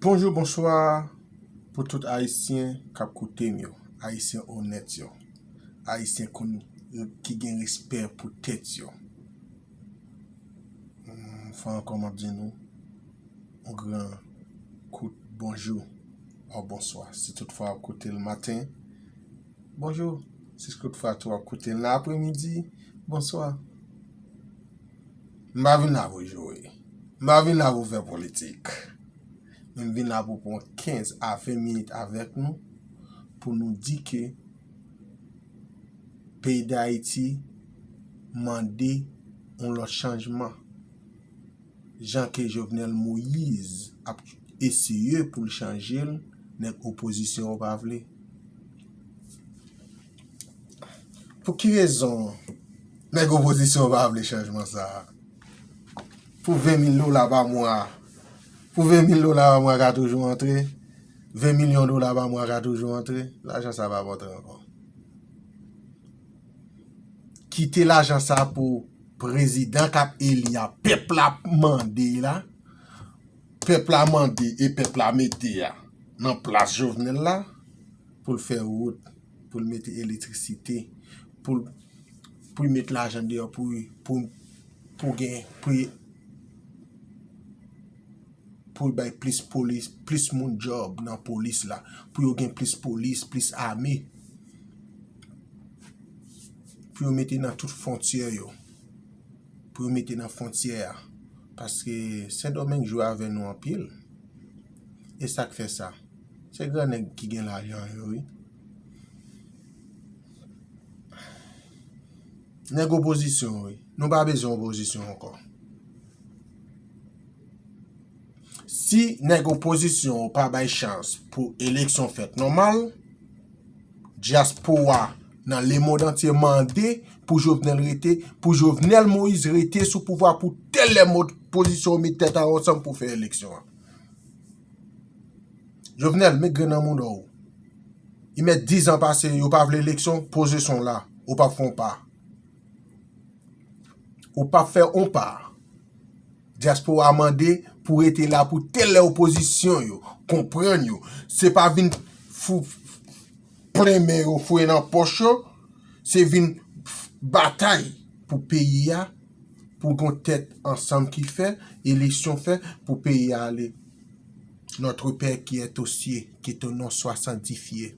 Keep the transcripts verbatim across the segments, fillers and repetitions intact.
Bonjou, bonswa pou tout Ayisyen k ap koute m yo, Ayisyen onèt yo, Ayisyen konn, ki gen respè pou tèt yo. Yon fwa ankò, m ap di nou yon gran kout bonjou ou bonswa. Si toutfwa w ap koute l maten, bonjou. Si toutfwa tou w ap koute l nan apremidi, bonswa. M pa vin la pou joure. M pa vin la pou fè politik. Men m vin la pou pran kenz a ven minit avèk nou, pou nou di ke peyi Dayiti mande yon lòt chanjman. Jan ke Jovenel Moïse ap eseye pou l chanje l, nèg opozisyon yo pa vle. Pou ki rezon nèg opozisyon yo pa vle chanjman sa a? Pou ven mil dola pa mwa, pou ven mil dola pa mwa ka toujou antre, ven milyon dola pa mwa ka toujou antre, lajan sa pa p antre ankò. Kite lajan sa pou prezidan k ap eli a, pèp la mande la, pèp la mande e pèp la mete a nan plas Jovenel la, pou l fè wout, pou l mete elektrisite, pou l, pou l met lajan deyò pou, pou, pou gen, pou, pou l bay plis polis, plis moun djòb nan polis la, pou yo gen plis polis, plis ame, pou yo mete nan tout fwontyè yo, pou yo mete nan fwontyè a, paske Sendomeng jwe avè nou anpil. E sa k fè sa? Se gran nèg ki gen lajan yo, wi. Nèg opozisyon, wi. Nou pa bezwen opozisyon ankò. Si nèg opozisyon yo pa bay chans pou eleksyon fèt nòmal, dyaspora nan lemond antye mande pou Jovenel rete, pou Jovenel Moïse rete sou pouvwa pou tèl lè opozisyon yo met tèt a yo ansanm pou fè eleksyon an. Jovenel, met grenn nan mouda w. I mèt diz an pase, yo pa vle eleksyon, pozisyon w la, ou p ap fè yon pa. Ou p ap fè yon pa. Dyaspora mande pou rete la pou tèl lè opozisyon yo, konprann yo. Se pa vin fou, plen men yo, fouye nan pòch yo, se vin batay pou peyi a, pou gon tèt ansanm ki fè, eleksyon fè, pou peyi a ale. Notre Père qui est aux cieux, que ton nom soit sanctifié.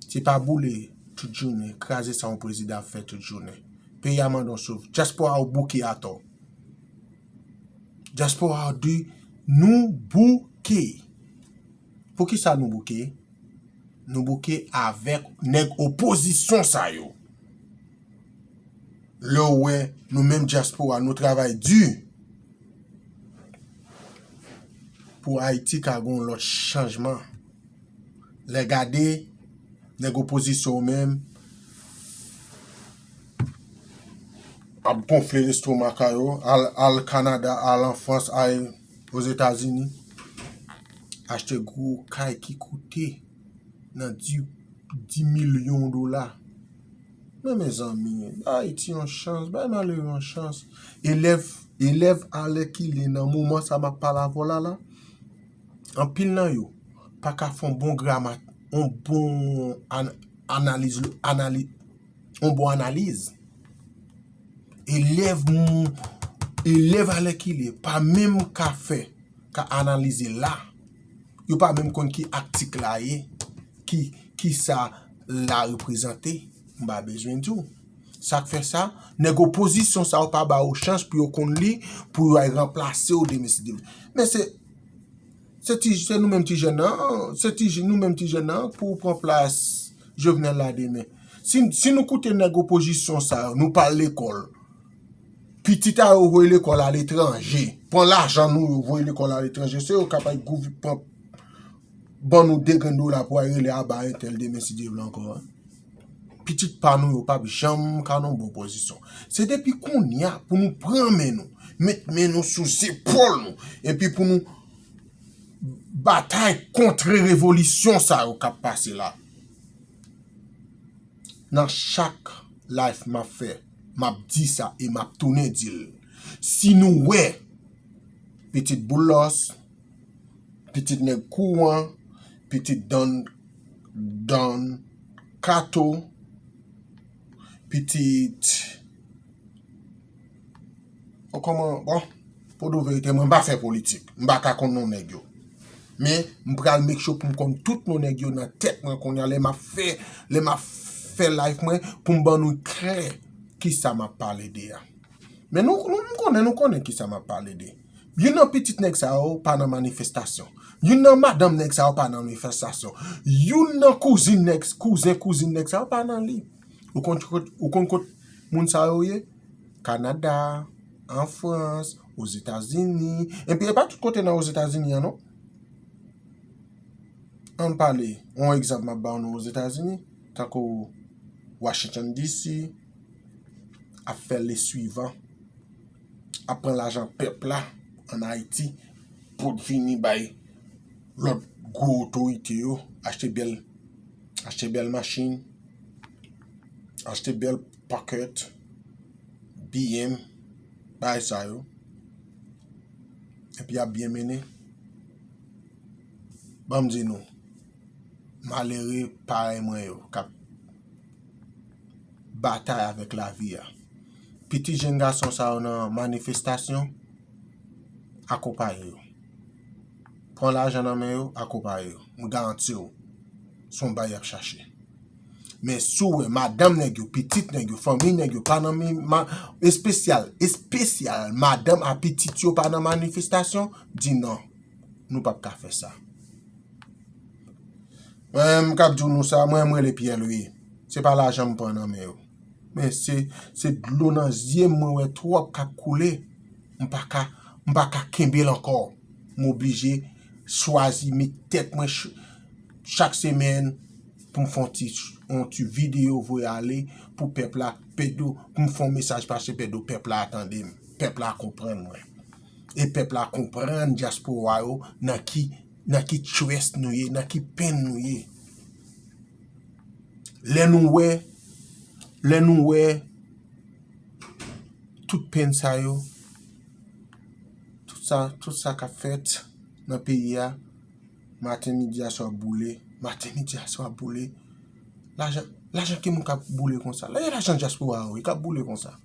Se pa boule tout jounen, kraze sa yon prezidan ap fè tout jounen. Peyi a mande yon souf. Dyaspora yo bouke atò. Dyaspora yo di nou bouke. Poukisa nou bouke? Nou bouke avèk nèg opozisyon sa yo. Lè w wè nou menm dyaspora, nou travay di pou Ayiti ka gen yon lòt chanjman. Lè gade, nèg opozisyon yo menm ap gonfle lestomak a yo, al, al Kanada, al an Frans, al Ozetazini, achte gwo kay ki koute nan di, di milyon dola. Men mezanmi, bay Ayiti yon chans, bay malere yon chans. Elèv, elèv alèkile nan moman sa m ap pale avè w la la, anpil nan yo pa ka fè yon bon grama, yon bon an-, analiz, anali-, yon bon analiz. Elèv, m-, elèv alèkile pa menm ka fè, ka analize la. Yo pa menm konn ki aktik la ye, ki, ki sa la reprezante. M pa bezwen di w. Sa k fè sa, nèg opozisyon sa yo pa ba yo chans pou yo konn li, pou yo al ranplase w demen si Dye vle. Men se, se ti, se nou menm ti jèn nan, se ti, nou menm ti jèn nan, pou pran plas Jovenel la demen. Si, si nou koute nèg opozisyon sa yo, nou pa al lekòl. Pitit a yo voye lekòl aletranje. Pran lajan nou yo voye lekòl aletranje. Se yo k ap al gouv-, pran, ban nou de grenn dola pou al rele aba entèl demen si Dye vle ankò, en. Pitit pa nou yo p ap janm ka nan bon pozisyon. Se depi kounye a pou nou pran men nou, met men nou sou zepòl nou, epi pou nou batay kont revolisyon sa yo k ap pase la. Nan chak live m ap fè, m ap di sa e m ap tounen di l. Si nou wè Pitit Boulos, pitit nèg Kouran, pitit Don, Don Kato, pitit, o, kòman, bon, pou di w verite, mwen m pa fè politik. M pa ka konn non nèg yo. Men, m pral make sure pou m konn tout non nèg yo nan tèt mwen kounye a. Lè m ap fè, lè m ap fè live mwen, pou m ban nou klè kisa m ap pale de a. Men nou, nou, m konnen, nou konnen kisa m ap pale de. Youn nan pitit nèg sa yo pa nan manifestasyon. Youn nan madanm nèg sa yo pa nan manifestasyon. Youn nan kouzin nèg, kouzen kouzin nèg sa yo pa nan li. Ou konn, ou konn kot moun sa yo ye? Kanada, an Frans, Ozetazini. Epi e pa tout kote nan Ozetazini an, non. Ann pale, yon egzanp m ap ba w nan Ozetazini, tankou Washington D C, ap fè le swivan, ap pran lajan pèp la ann Ayiti, pou vini bay lòt gwo otorite yo, achte bèl, achte bèl machin, achte bèl pakèt, B M, bagay sa yo. Epi y ap byen mennen. Ban m di nou, malere parèy mwen yo k ap batay avèk lavi a. Pitit jenn gason sa yo nan manifestasyon, akonpaye yo. Pran lajan nan men yo, akonpaye yo. M garanti w, se yon bagay y ap chache. Men si w wè madanm nèg yo, pitit nèg yo, fanmi nèg yo pa nan mi, ma, espesyal, espesyal madanm a pitit yo pa nan manifestasyon, di non, nou p ap ka fè sa. Mwen menm k ap di w nou sa, mwen m rele Pierre Louis. Se pa lajan m pran nan men yo. Men se, se dlo nan zye m mwen wè twòp k ap koule. M pa ka, m pa ka kenbe l ankò. M oblije chwazi met tèt mwen ch-, chak semèn pou m fè yon ti, yon ti videyo voye ale pou pèp la, Pedro, pou m fè yon mesaj pase Pedro, pèp la tande m, pèp la konprann mwen. E pèp la konprann dyaspora yo nan ki, nan ki très nou ye, nan ki penn nou ye. Lè nou wè, lè nou wè tout penn sa yo, tout sa, tout sa k ap fèt nan peyi a, maten, midi, aswè ap boule, maten, midi, aswè ap boule. Lajan, lajan ki moun k ap boule konsa? Lajan dyaspora yo wi k ap boule konsa.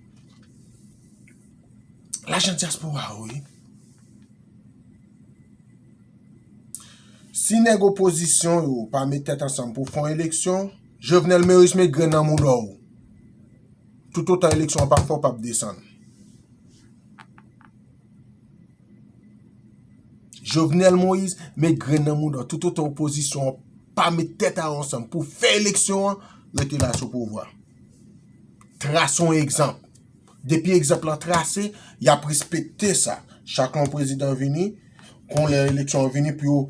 Lajan dyaspora yo wi. Si nèg opozisyon yo pa met tèt ansanm pou fè yon eleksyon, Jovenel Moïse met grenn nan mouda w. Toutotan eleksyon an pa fè, w p ap desann. Jovenel Moïse met grenn nan mouda w. Toutotan opozisyon an pa met tèt a yo ansanm pou fè eleksyon an, rete la sou pouvwa. Trase yon egzanp. Depi egzanp lan trase, y ap respekte sa. Chak lè yon prezidan vini, kon lè eleksyon an vini pou yo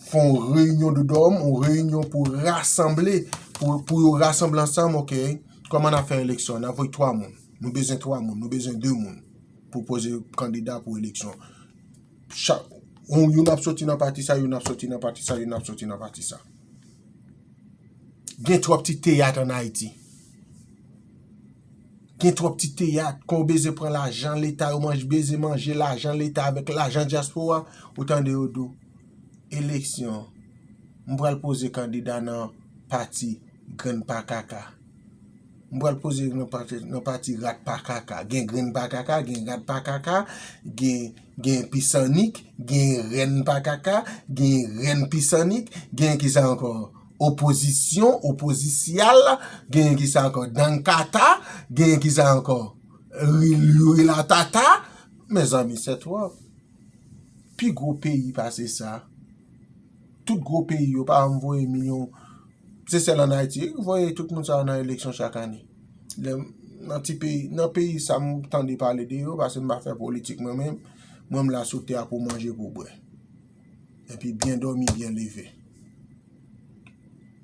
fè yon reyinyon de dòm, yon reyinyon pou rasanble, pou, pou yo rasanble ansanm, oke, kòman n ap fè eleksyon an? N ap voye twa moun. Nou bezwen twa moun, nou bezwen de moun pou poze kandida pou eleksyon. Chak, yon, youn ap soti nan pati sa, youn ap soti nan pati sa, youn ap soti nan pati sa. Gen twòp ti teyat ann Ayiti. Gen twòp ti teyat. Kon w bezwen pran lajan Leta, yo manje, bezwen manje lajan Leta avèk lajan dyaspora, ou tande yo di w, eleksyon, m pral poze kandida nan pati grenn pa kaka. M pral poze nan pati, nan pati rat pa kaka. Gen grenn pa kaka, gen rat pa kaka, gen, gen pisannik, gen rèn pa kaka, gen rèn pisannik, gen kisa ankò? Opozisyon, opozisyal, gen kisa ankò? Dankata, gen kisa ankò? Ri-, rilatata. Mezanmi, se twòp. Pi gwo peyi pase sa. Tout gwo peyi yo pa janm voye milyon. Se sèl ann Ayiti wi ki voye tout moun sa yo nan eleksyon chak ane. Lè m, nan ti peyi, nan peyi sa m tande pale de yo, paske m pa fè politik mwen menm, mwen m la sou tè a pou manje, pou bwè. Epi byen dòmi, byen leve.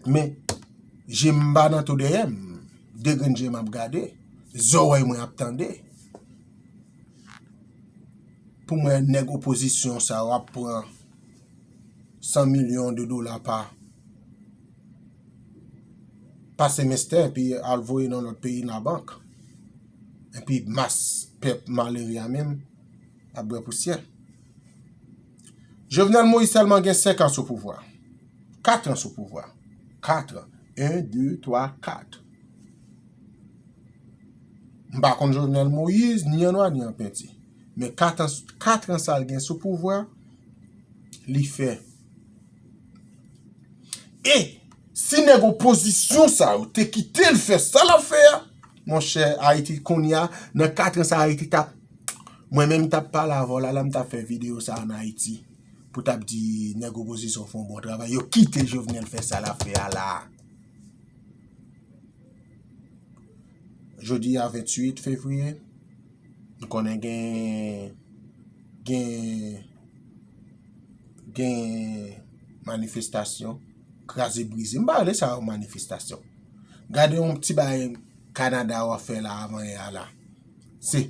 Men, je m pa nan tou dèyè m. De grenn je m ap gade. Zòrèy mwen ap tande. Pou mwen, nèg opozisyon sa yo ap pran san milyon de dola pa, pa semestè, epi al voye nan lòt peyi nan bank. Epi mas pèp malere a menm ap bwè pousyè. Jovenel Moïse sèlman gen senk an sou pouvwa. Kat an sou pouvwa. Kat an. En, de, twa, kat. M pa konn Jovenel Moïse, ni an nwa, ni an penti. Men kat an, kat an sa l gen sou pouvwa, li fè. E si nèg opozisyon sa yo te kite l fè sa l ap fè a, monchè, Ayiti kounye a, nan kat an sa Ayiti t ap, mwen menm m t ap pale avè w la, la m t ap fè videyo sa ann Ayiti, pou t ap di nèg opozisyon fè yon bon travay, yo kite Jovenel fè sa l ap fè a la. Jodi a venntuit fevriye, nou konnen gen, gen, gen manifestasyon, kraze brize. M pa rele sa yon manifestasyon. Gade yon ti bagay Kanada w ap fè la avan yè a la. Se,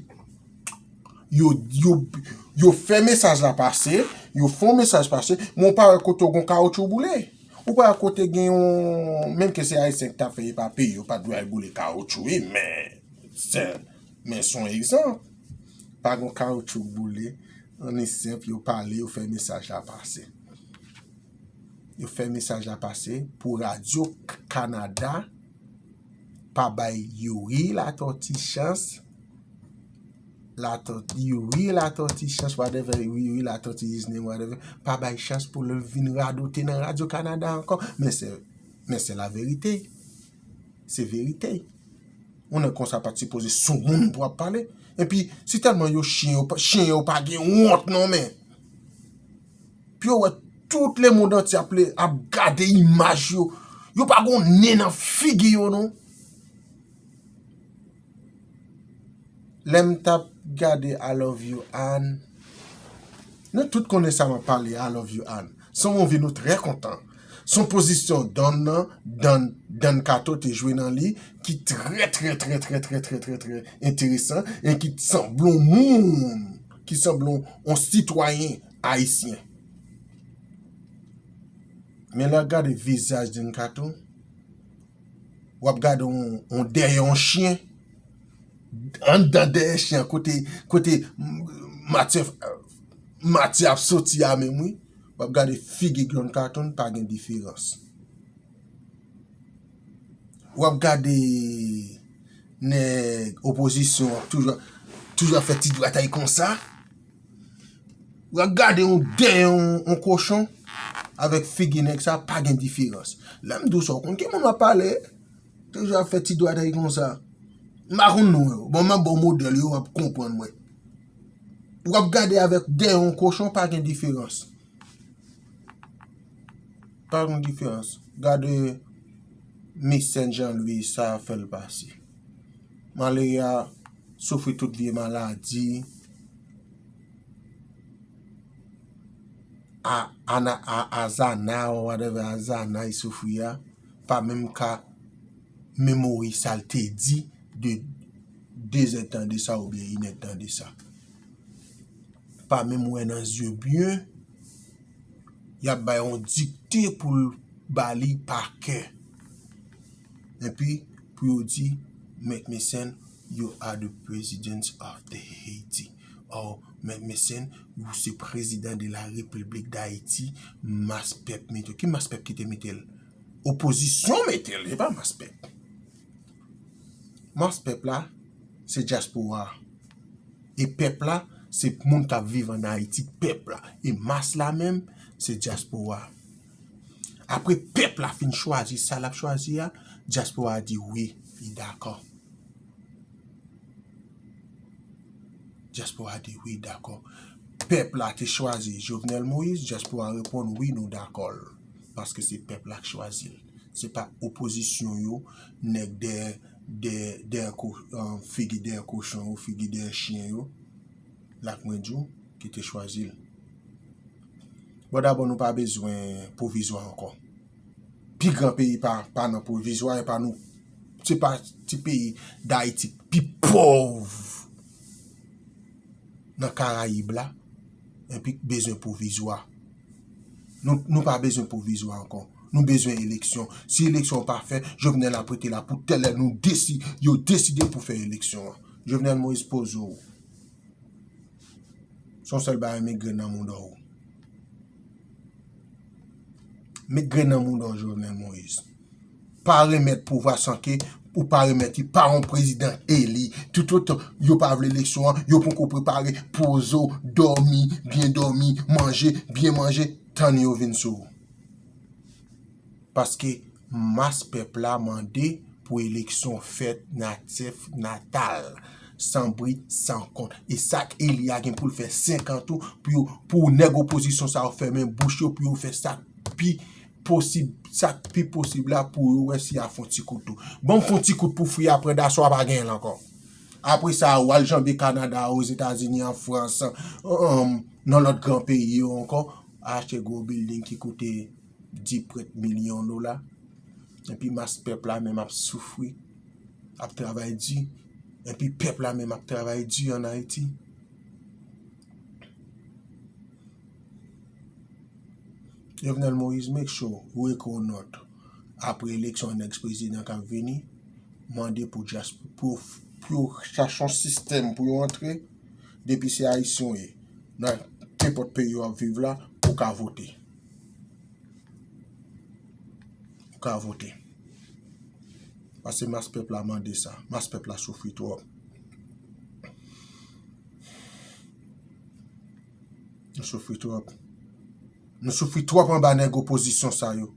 yo, yo, yo fè mesaj la pase, yo fè yon mesaj pase, men w pa wè kote w gon kawotchou boule. Ou pa wè kote gen yon, menm ke se Ayisyen ki ta fè, e pa peyi yo, pa t dwe al boule kawotchou, wi, men, se, men se yon egzanp. Pa gon kawotchou k boule, anni senp, yo pale, yo fè mesaj la pase. Yo fè mesaj la pase pou Radyo K-, Kanada, pa bay Youri Latortue chans, Latortue, Youri Latortue chans, whatever, Youri Latortue his name, whatever, pa bay chans pou l vin radote nan Radyo Kanada ankò. Men se, men se la verite. Se verite. Yon nèg konsa pa t sipoze sou moun pou ap pale. Epi, si tèlman yo chen, yo pa, chen yo pa gen wont non, men. Pou yo wè tout lemonn antye ap, ap gade imaj yo. Yo pa gon nen nan figi yo non. Lè m t ap gade I Love You Ann, nou tout konnen sa m ap pale, I Love You Ann. Se yon movie nou trè kontan. Se yon pozisyon Don nan, Don, Don Kato te jwe nan li, ki trè, trè, trè, trè enteresan, e ki sanble yon moun, ki sanble yon, yon sitwayen ayisyen. Men lè w gade vizaj Don Kato, w ap gade yon, yon dèyè yon chen. Anndan dèyè chen an, kote, kote Matye, Matye ap soti a menm, wi. W ap gade figi Don Kato, pa gen diferans. W ap gade nèg opozisyon an toujou, toujou ap fè ti dwatay konsa. W ap gade yon dèyè yon, yon kochon avèk figi nèg sa, pa gen diferans. Lè m di w sa, w konn ki moun w ap pale, toujou ap fè ti dwatay konsa. M pa konn non yo. Bon, m ap ba w modèl yo, w ap konprann mwen. W ap gade avèk dèyè yon kochon, pa gen diferans. Pa gen diferans. Gade Miss Saint Jean Louis, sa fè l pase. Malere a soufri tout vye maladi. A, ana, a, azana, or whatever azana li soufri a, pa menm ka memori sa l te di de de zèdtan de sa oubyen inèdtan de sa. Pa menm wè nan zye byen, y ap bay yon dikte pou l ba li pa kè. Epi, pou yo di, Mèt Mecène, you are the president of the Haiti. Or, Mèt Mecène, ou se prezidan de la Repiblik d Ayiti, mas pèp mete w. Ki mas pèp ki te mete l? Opozisyon mete l, se pa mas pèp. Mas pèp la, se dyaspora. E pèp la, se moun k ap viv ann Ayiti, pèp la. E mas la menm, se dyaspora. Apre pèp la fin chwazi sa l ap chwazi a, dyaspora a di wi, li dakò. Dyaspora a di wi, dakò. Pèp la te chwazi Jovenel Moïse, dyaspora reponn wi, nou dakò l. Paske se pèp la k chwazi l. Se pa opozisyon yo, nèg dèyè, dèyè, dèyè ko-, figi dèyè kochon yo, figi dèyè chen yo, la k mwen di w, ki te chwazi l. Bon, dabò, nou pa bezwen pwovizwa ankò. Pi gran peyi pa, pa nan pwovizwa, e pa nou, se pa ti peyi Dayiti k pi pòv nan Karayib la, epi k bezwen pwovizwa. Nou, nou pa bezwen pwovizwa ankò. Nou bezwen eleksyon. Si eleksyon pa fè, Jovenel ap rete la pou tèlè nou desi-, yo deside pou fè eleksyon an. Jovenel Moïse poze w. Se yon sèl bagay, met grenn nan mouda w. Met grenn nan mouda w, Jovenel Moïse. Pa remèt pouvwa san ke ou pa remèt li pa yon prezidan eli. Toutotan yo pa vle eleksyon an, yo poko prepare, poze w, dòmi, byen dòmi, manje, byen manje, tann yo vin sou ou. Paske mas pèp la mande pou eleksyon fèt natif natal, san bri, san kont. E sa k eli a gen pou l fè senk an tou, pou yo, pou nèg opozisyon sa yo fèmen bouch yo, pou yo fè sa k pi posib, sa k pi posib la pou yo wè si y a fè yon ti kout tou. Ban m fè yon ti kout pou fri apre daswa pa genyen l ankò. Apre sa, w al janbe Kanada, Ozetazini, an Frans, um, nan lòt gran peyi yo ankò, achte gwo bilding ki koute di prèt milyon dola. Epi mas pèp la menm ap soufri, ap travay di. Epi pèp la menm ap travay di an Ayiti. Jovenel Moïse, make sure ou ekri yon nòt apre eleksyon an, ex prezidan k ap vini, mande pou dyas-, pou, pou yo chache yon sistèm pou yo antre, depi se Ayisyen w ye, nan nenpòt peyi w ap viv la, ou ka vote. Ou ka vote. Paske mas pèp la mande sa. Mas pèp la soufri twòp. Nou soufri twòp. Nou soufri twòp anba nèg opozisyon sa yo.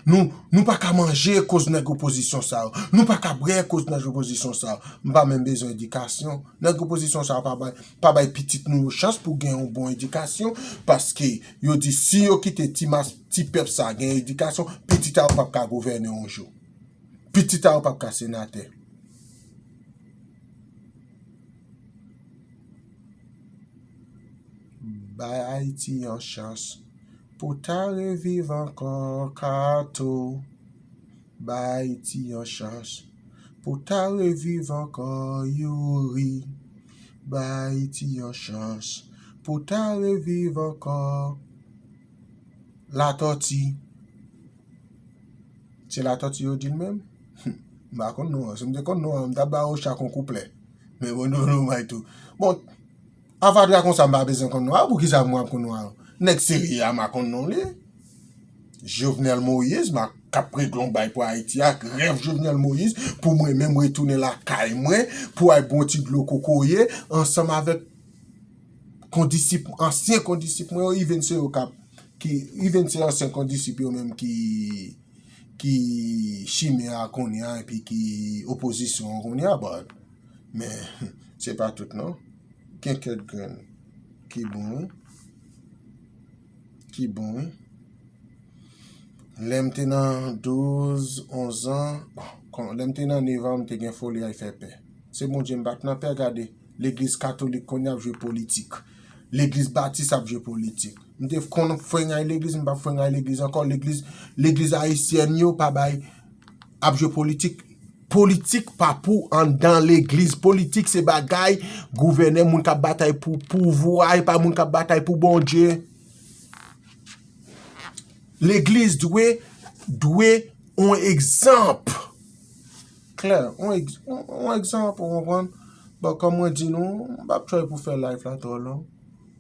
Nou, nou pa ka manje akoz nèg opozisyon sa yo. Nou pa ka bwè akoz nèg opozisyon sa yo. M pa menm bezwen edikasyon. Nèg opozisyon sa yo pa bay, pa bay pitit nou yo chans pou gen yon bon edikasyon, paske yo di si yo kite ti mas, ti pèp sa gen edikasyon, pitit a yo p ap ka gouvène yon jou. Pitit a yo p ap ka senatè. Bay Ayiti yon chans pou ta reviv ankò, Kato. Bay Ayiti yon chans pou ta reviv ankò, Youri. Bay Ayiti yon chans pou ta reviv ankò, Latòti. Se Latòti yo di l menm? M pa konn non an. Si m te konn non an, m t ap ba Ocha kon kouplè. Men bon, non, non, bay tou. Bon, Avadra konsa m pa bezwen konn non an. Poukisa mwen ap konn non an? Nèg serye a m a konn non li. Jovenel Moïse, m a k ap regle yon bay pou Ayiti a, ak rèv Jovenel Moïse, pou mwen menm retounen lakay mwen, pou al bwè yon ti dlo kokoye, ansanm avèk kondisip, ansyen kondisip mwen yo, even se yo k ap, ki, even se ansyen kondisip yo menm ki, ki chimè a kounye a, epi ki opozisyon an kounye a, but, men, se pa tout non. Gen kèk grenn ki bon wi. Ki bon wi. Lè m te nan douz, onz an, bon, kon, lè m te nan nèf an, m te gen foli al fè pè. Se Bondye m pa t nan pè, gade. Legliz katolik kounye a ap jwe politik. Legliz batis ap jwe politik. M te konn fwengay legliz, m p ap fwengay legliz ankò. Legliz, legliz ayisyèn yo pa bay ap jwe politik. Politik pa pou anndan legliz. Politik se bagay gouvènè, moun k ap batay pou pouvwa, e pa moun k ap batay pou Bondye. Legliz dwe, dwe yon egzanp. Klè, yon egz-, yon, yon egzanp, ou konprann? Bon, kòm mwen di nou, m p ap try pou fè live la twò long.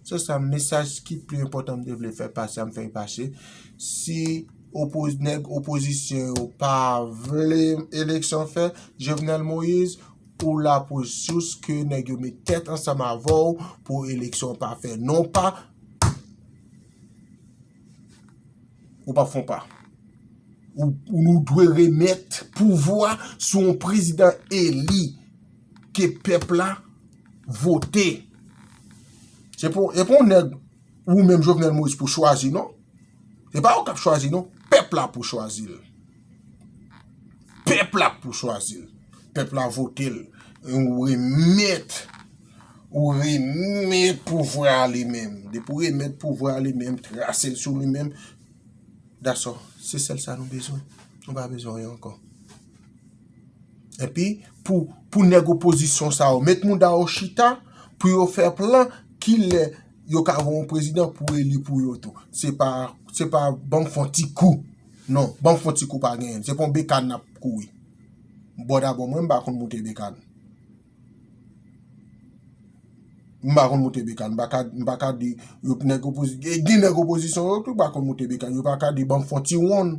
Se sa, mesaj ki pi enpòtan m te vle fè pase a, m fè l pase. Si opoz-, nèg opozisyon yo pa vle eleksyon fè, Jovenel Moïse, ou la pou jous ke nèg yo met tèt ansanm avè w pou eleksyon pa fè. Non pa, ou p ap fè yon pa. Ou, ou nou dwe remèt pouvwa sou yon prezidan eli ke pèp la vote. Se pou, e pou yon nèg ou menm Jovenel Moïse pou chwazi, non. Se pa ou k ap chwazi, non. Pèp la pou chwazi l. Pèp la pou chwazi l. Pèp la vote l. Ou remèt, ou remèt pouvwa a li menm. Depi w remèt pouvwa a li menm, trase l sou li menm, that's all. Se sèl sa nou bezwen. Nou pa bezwen anyen ankò. Epi, pou, pou nèg opozisyon sa yo, met mouda yo chita, pou yo fè plan, kilè yo ka voye yon prezidan pou eli pou yo tou. Se pa, se pa ban m fè yon ti kou. Non, ban m fè yon ti kou pa genyen. Se pa yon bekàn n ap kouri. Bò dabò, mwen, m pa konn moute bekàn. M pa konn moute bekàn, m pa ka, m pa ka di, yo nèg opozi-, gen, gen nèg opozisyon yo tou pa konn moute bekàn, yo pa ka di, "Ban m fè yon ti wonn."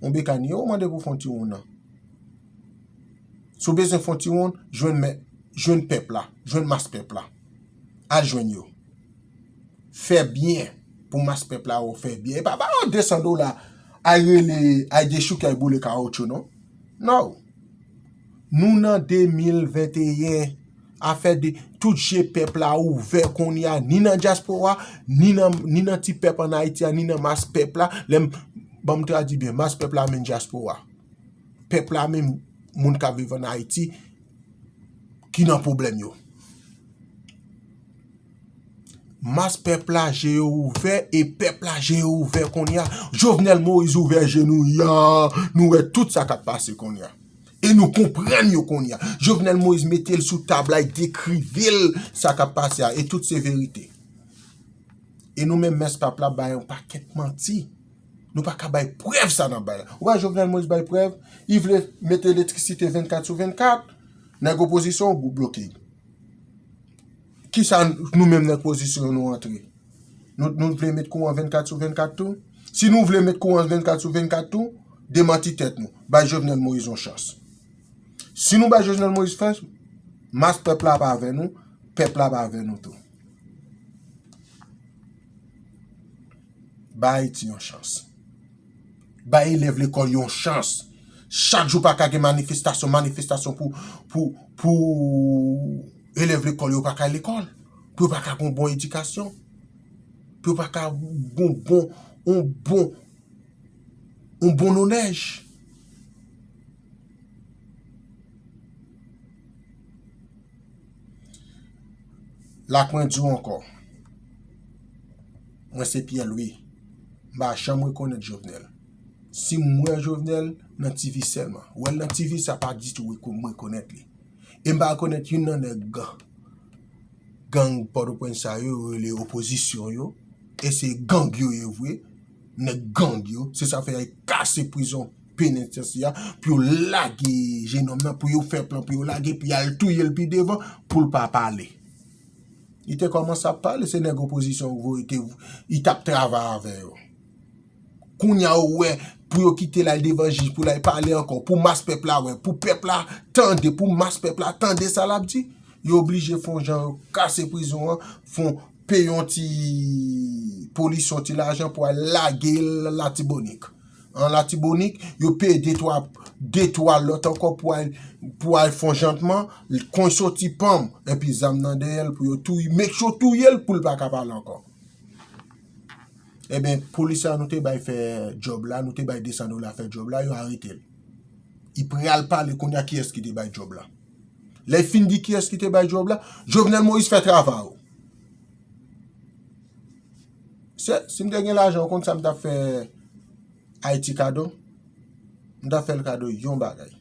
Yon bekàn ye, ou mande pou fè yon ti wonn nan. Si w bezwen fè yon ti wonn, jwenn men, jwenn pèp la, jwenn mas pèp la. Al jwenn yo. Fè byen pou mas pèp la, ou fè byen. E pa ba yo de san dola, ay rele, ay dechouke, ay boule kawotchou, non. Non. Nou nan de mil venteyen, afè de tout je pèp la ouvè kounye a, ni nan dyaspora, ni nan, ni nan ti pèp ann Ayiti a, ni nan mas pèp la. Lè m, ban m tradui byen, mas pèp la menm dyaspora. Pèp la menm moun k ap viv ann Ayiti ki nan pwoblèm yo. Mas pèp la je yo ouvè e pèp la je yo ouvè kounye a. Jovenel Moïse ouvè je nou ya, nou wè tout sa k ap pase kounye a. E nou konprann yo kounye a. Jovenel Moïse mete l sou tab la, e dekrive l sa k ap pase a, e tout se verite. E nou menm mès pèp la bay yon pakèt manti. Nou pa ka bay prèv sa n ap bay la. Ou wè Jovenel Moïse bay prèv, li vle mete elektrisite vennkat sou vennkat, nèg opozisyon yo bloke l. Kisa nou menm nèg opozisyon nou antre? Nou, nou vle met kouran vennkat sou vennkat tou? Si nou vle met kouran vennkat sou vennkat tou, demanti tèt nou. Bay Jovenel Moïse yon chans. Si nou bay Jovenel Moïse chans, mas pèp la pa avè nou, pèp la pa avè nou tou. Bay Ayiti yon chans. Bay elèv lekòl yon chans. Chak jou pa ka gen manifestasyon, manifestasyon pou, pou, pou elèv lekòl yo pa ka al lekòl. Pou yo pa ka gen yon bon edikasyon. Pou yo pa ka gen yon bon, yon bon, yon bon nolèj. La k mwen di w ankò. Mwen se Pierre Louis. M pa janm rekonèt Jovenel. Si m wè Jovenel, nan T V sèlman. Wè l nan T V, sa pa ditou reko-, m rekonèt li. E m pa rekonèt youn nan nèg gang Pòtoprens sa yo, yo rele opozisyon yo. E se gang yo ye vre. Nèg gang yo. Se sa fè y al kase prizon penitansye a pou yo lage jenòm nan, pou yo fè plan, pou yo lage, pou y al touye l pi devan, pou l pa pale. Li te kòmanse ap pale, se nèg opozisyon yo voye te, li t ap travay avè yo. Kounye a, ou wè, pou yo kite l al devan jij, pou l al pale ankò, pou mas pèp la wè, pou pèp la tande, pou mas pèp la tande sa l ap di, yo oblije fè yon jan, yo kase prizon an, fè yon, peye yon ti polis yon ti lajan pou al lage l Latibonit. An Latibonit, yo peye de twa, de twa lòt ankò pou al, pou al fè yon jantman, kon soti panm, epi zam nan dèyè l pou yo touye, make sure touye l pou l pa ka pale ankò. Ebyen, polis la nou te bay fè djòb la, nou te bay de san dola fè djòb la, yo arete l. Li pral pale kounye a kiyès ki te bay djòb la. Lè l fin di kiyès ki te bay djòb la, Jovenel Moïse fè travay ou. Se, si m te gen lajan, ou konn sa m t ap fè Ayiti kado? M t ap fè l kado yon bagay.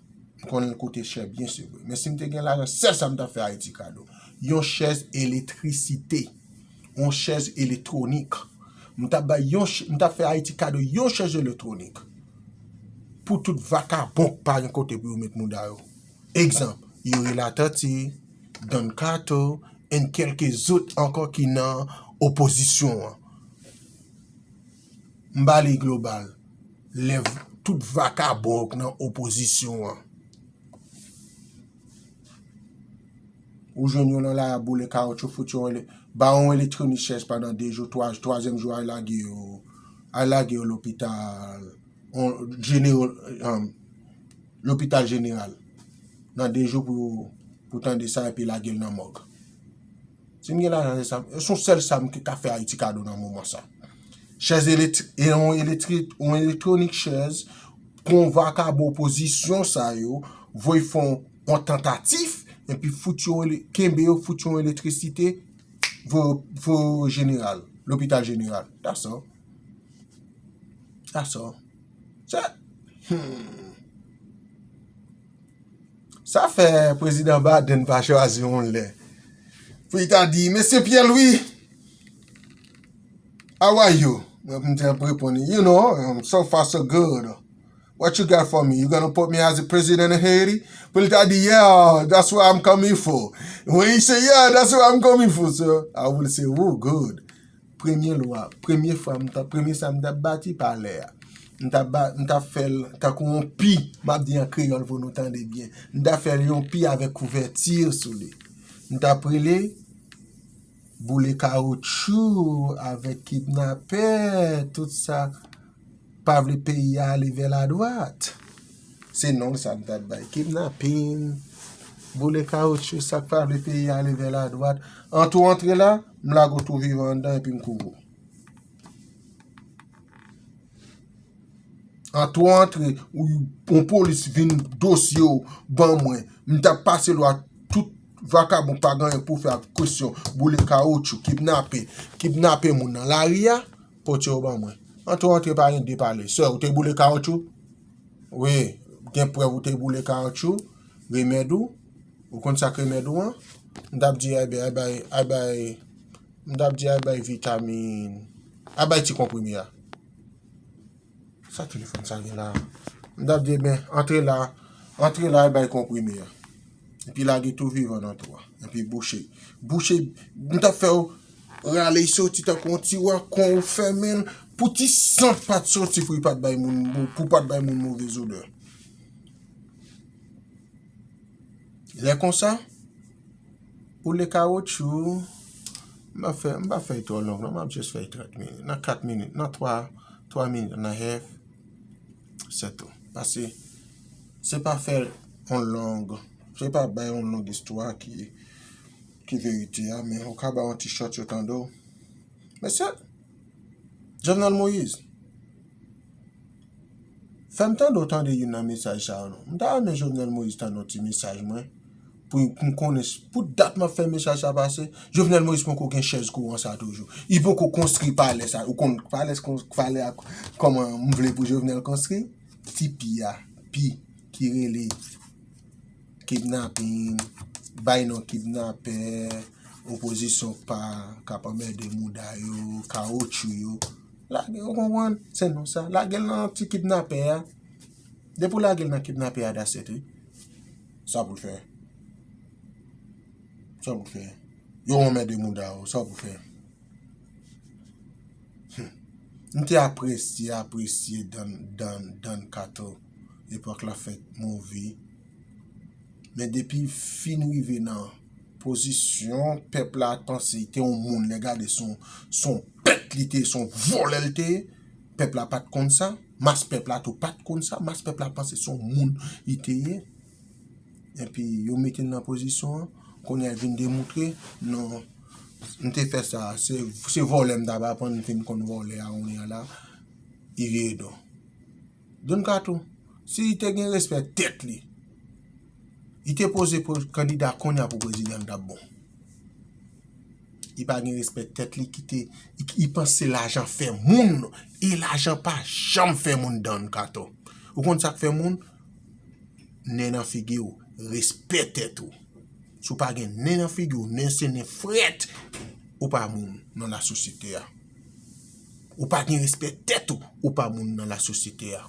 M konnen l koute chè, byen se vre. Men si m te gen lajan, sèl sa m t ap fè Ayiti kado. Yon chèz elektrisite. Yon chèz elektwonik. M t ap bay yon ch-, m t ap fè Ayiti kado yon chèz elektwonik. Pou tout vakabon k pa gen kote pou yo met mouda yo. Egzanp, Youri Latortue, Don Kato, and kèlke zòt ankò ki nan opozisyon an. M ba li global. Lè v-, tout vakabon k nan opozisyon an. Ou jwenn yo nan la, y ap boule kawotchou, fout yo ele-, ba yon elektwonik chèz pandan de jou, twa, twazyèm jou, ay lage yo, ay lage yo lopital, on, jenero-, um, lopital jeneral. Nan de jou pou, pou tande sa, epi lage l nan mòg. Si m gen lajan, se sa, se yon sèl sa m ka fè Ayiti kado nan moman sa. Chèz elektri-, e yon elektri-, yon elektwonik chèz, pou yon vakabon opozisyon sa yo, voye fè yon, yon tantatif, epi fout yo ele-, kenbe yo, fout yo yon elektrisite, voye, voye jeneral, lopital jeneral. That's all. That's all. Se, hmm. Sa fè prezidan Biden pa chwazi yon lè pou li ta di, "Mesye Pierre Louis, how are you?" Mwen, m te ap reponn li, "You know, um, so far so good." What you got for me? You gonna put me as a president of Haiti? Pou l ta di, yeah, that's what I'm coming for. When he say, yeah, that's what I'm coming for, sir, I will say, oh, good. Premye lwa, premye fwa, m ta, premye sa m ta bati palè a. M ta ba, m ta fè l tankou yon pi, m ap di an kreyòl pou nou tande byen. M ta fè l yon pi avèk kouvèti sou li. M ta rele boule kawotchou avèk kidnapè, tout sa pa vle peyi a ale vè ladwat. Se non sa m t ap bay. Kidnapin, boule kawotchou, sa k pa vle peyi a ale vè ladwat. An tou antre la, m lage w tou vivan anndan epi m kouvri w. An tou antre, ou, yon polis vin dosye w ban mwen. M t ap pase lwa tout vakabon pa gen anyen pou fè ak kesyon boule kawotchou, kidnape, kidnape moun nan lari a, pote yo ban mwen. An tou antre pa gen de pale. Sè, ou te boule kawotchou? Wi, gen prèv ou te boule kawotchou, remèd ou, ou konn sa k remèd ou an? M t ap di ay bay, ay bay, ay bay, m t ap di ay bay vitamin, ay bay ti konprime a. Sa telefòn sa gen la? M t ap di, ben, antre la, antre la, al bay konprime a. Epi lage tou vivan nan twou a. Epi bouche. Bouche, m t ap fè w rale soti tankou yon ti wakon ou fèmen l. Pou ti sant pa t soti pou li pa t bay moun, pou pa t bay moun move zodè. Lè konsa, boule kawotchou, m pa fè, m pa fè l twò long non, m ap jis fè l trant minit, nan kat minit, nan twa, twa minit and a half, se tou. Paske se pa fè yon long, se pa bay yon long istwa ki, ki verite a, men ou ka bay yon ti short yo tande w. Mesye, Jovenel Moïse, fè m tande w tande youn nan mesaj sa yo non. M ta renmen Jovenel Moïse tande yon ti mesaj mwen, pou, pou m konnen, pou dat m ap fè mesaj sa pase, Jovenel Moïse poko gen chèz kouran sa toujou. Li poko konstwi palè sa. Ou konn palè, palè a, kòman m vle pou Jovenel konstwi? Ti pi a, pi ki rele kidnapin, bay non kidnapè, opozisyon pa k ap anmède mouda yo, kawotchou yo. Lage, ou konprann? Se non sa. Lage l nan ti kidnapè a. Depi w lage l nan kidnapè a, that's it, wi. Sa pou l fè? Sa pou l fè? Yo anmède mouda yo, sa pou l fè? Hmm. M te apresye, apresye Don, Don, Don Kato. Epòk la fèt move. Men depi fin rive nan pozisyon, pèp la panse li te yon moun, lè gade se yon, se yon bèt li te ye, se yon vòlè li te ye. Pèp la pa t konn sa, mas pèp la tou pa t konn sa, mas pèp la panse se yon moun li te ye. Epi yo mete l nan pozisyon an, kounye a l vin demontre, non, m te fè sa, se, se vòlè m t ap aprann, m fin konn vòlè a, kounye a la, li vire do. Don Kato, si li te gen respè tèt li, li te poze pou kandida kounye a pou prezidan, li t ap bon. Li pa gen respè tèt li, kite, li, li panse lajan fè moun, e lajan pa janm fè moun, Don Kato. Ou konn sa k fè moun? Nen nan figi w, respè tèt ou. Si w pa gen nen nan figi w, nen se nen frèt, ou pa moun nan lasosyete a. Ou pa gen respè tèt ou, ou pa moun nan lasosyete a.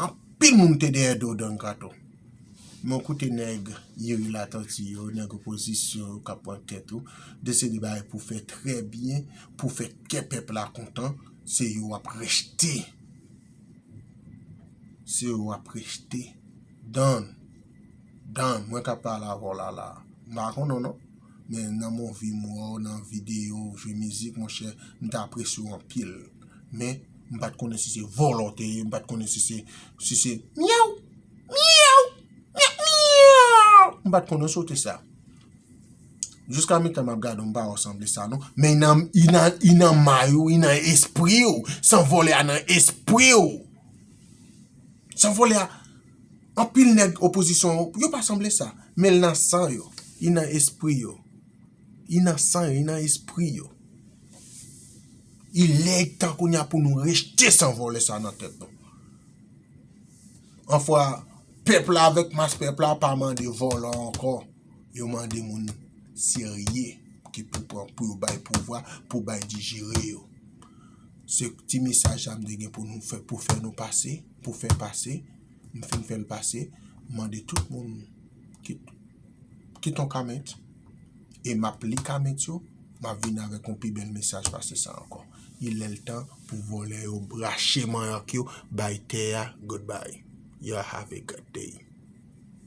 Anpil moun te dèyè do Don Kato. Men w koute nèg Youri Latortue yo, nèg opozisyon yo k ap pran tèt ou, deside bagay pou fè trè byen, pou fè kè pèp la kontan, se yo w ap rejte. Se yo w ap rejte. Don, Don, mwen k ap pale avè w la la. M pa konnen w non. Men nan movie m wè w, nan videyo, jwe mizik, monchè, m te apresye w anpil. Men, m pa t konnen si se vòlè w te ye, m pa t konnen si se, si se myaw, myaw, myaw, myaw. M pa t konnen si w te sa. Jiska mitan m ap gade w, m pa wè w sanble sa non. Men li nan, li nan, li nan may ou, li nan espri w. San vòlè a nan espri w. San vòlè a, anpil nèg opozisyon, yo pa sanble sa. Men l nan san yo. Li nan espri yo. Li nan san yo, li nan espri yo. Li lè tan kounye a pou nou rejte san vòlè sa nan tèt nou. Anfwa, pèp la avèk mas pèp la pa mande vòlè ankò. Yo mande moun serye ki pou pran, pou yo bay pouvwa, pou bay dijere yo. Se ti mesaj la m te gen pou nou fè, pou fè nou pase, pou fè pase. M fin fè l pase. M mande tout moun kit, kit yon comment. E m ap li comment yo. M ap vin avèk yon pi bèl mesaj pase sa ankò. Il est le temps pou vòlè yo rache manyak yo, bay tè a, goodbye. Y'all have a good day.